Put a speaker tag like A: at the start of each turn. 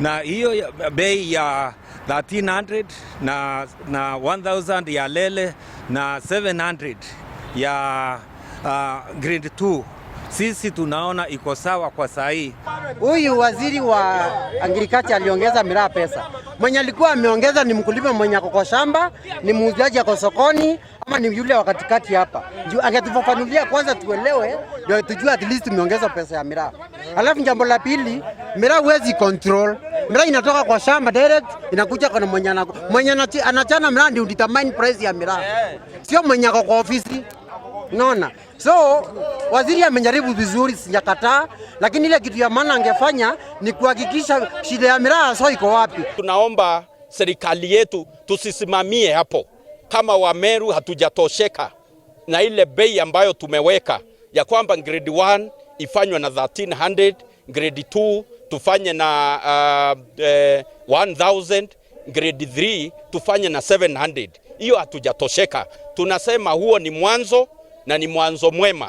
A: Na hiyo bei ya 1300 na 1000 ya Lele na 700 ya grade 2, sisi tunaona iko sawa kwa saa hii.
B: Huyu waziri wa agriculture aliongeza miraa pesa. Mwenye alikuwa ameongeza ni mkulima mwenye ako kwa shamba, ni muuzaji ako sokoni, ama ni yule wa katikati hapa? Juu angetufafanulia kwanza tuelewe, ndio tujue at least tumeongeza pesa ya miraa. Alafu jambo la pili, miraa huwezi control. Miraa inatoka kwa shamba direct inakuja kwa mwenye anachana miraa ndio determine price ya miraa, sio mwenye ako kwa ofisi. Unaona? So waziri amejaribu vizuri, sijakataa, lakini ile kitu ya maana angefanya ni kuhakikisha shida ya miraa so iko wapi.
C: Tunaomba serikali yetu tusisimamie hapo. Kama Wameru hatujatosheka na ile bei ambayo tumeweka ya kwamba grade 1 ifanywe na 1300, grade 2 tufanye na 1000, grade 3 tufanye na 700. Hiyo hatujatosheka. Tunasema huo ni mwanzo na ni mwanzo mwema.